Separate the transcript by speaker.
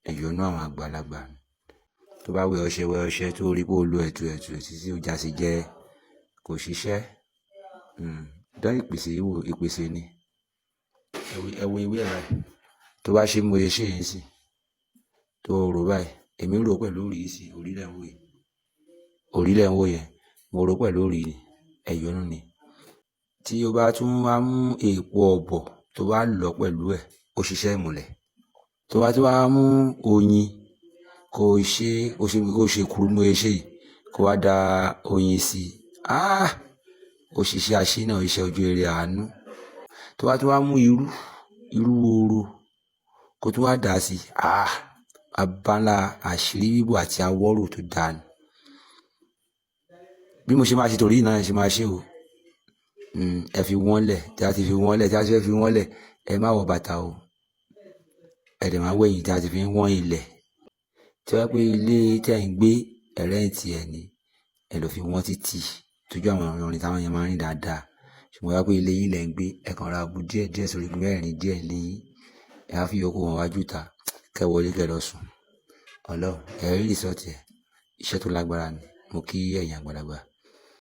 Speaker 1: Ẹ̀yọ́nú àwọn àgbàlagbà. Tó bá wẹ ọṣẹ wẹ ọṣẹ tó rí pé ó lo ẹ̀tù ẹ̀tù títí ó já sí jẹ kò ṣiṣẹ́. Dán ìpèsè yìí wò, ìpèsè ni. Ẹ wo ewé ẹ̀ báyìí. Tó bá ṣe mo ṣe ṣe yìí sí, tó rò báyìí, èmi rò pẹ̀lú òrì yìí sí, òrì lẹ̀ ń wò yìí. Òrì lẹ̀ ń wò yẹn, mo rò pẹ̀lú òrì ni, ẹ̀yọ́nú ni. Tí o bá tún wá mú èpo ọ̀bọ̀ tó bá lọ̀ pẹ̀lú ẹ̀, ó ṣiṣẹ́ ìmùlẹ̀. Tó bá tún wá mú oyin, kó ṣe, kó ṣe, kó ṣe kúrú mo ṣe ṣe yìí, kó wá da oyin sí. Ah! Ó ṣiṣẹ́ aṣínà, iṣẹ́ ojú rere àánú. Tó bá tún wá mú irú, irú wóró kó tún wá dà sí. Ah! Abala àṣírí bíbò àti awọ́rò tó dáa ni. Bí mo ṣe máa ṣe torí náà ṣe máa ṣe o. Ẹ fi wọ́n lẹ̀, tí a ti fi wọ́n lẹ̀, tí a ti fẹ́ fi wọ́n lẹ̀, ẹ má wọ bàtà o. Ẹ dẹ̀ máa wẹ̀yìn tí a ti fi ń wọ́n ilẹ̀. Tí wọ́n bá pé ilé tí ẹ̀ ń gbé, ẹ rẹ́ǹtì ẹ ní, ẹ lọ fi wọ́n títì. Tójú àwọn ìrìn táwọn yẹn máa ń rìn dáadáa. Ṣùgbọ́n wá pé ilé yín lẹ̀ ń gbé, ẹ kàn ra bu díẹ̀ díẹ̀ sórí igun mẹ́rin díẹ̀ ilé yín. Ẹ á fi ìyókù wọn wájú ta, kẹ́ wọlé kẹ́ lọ sùn. Ọlọ́run, ẹ rí result ẹ̀. Iṣẹ́ tó lágbára ni. Mo kí ẹ̀yin àgbàlagbà.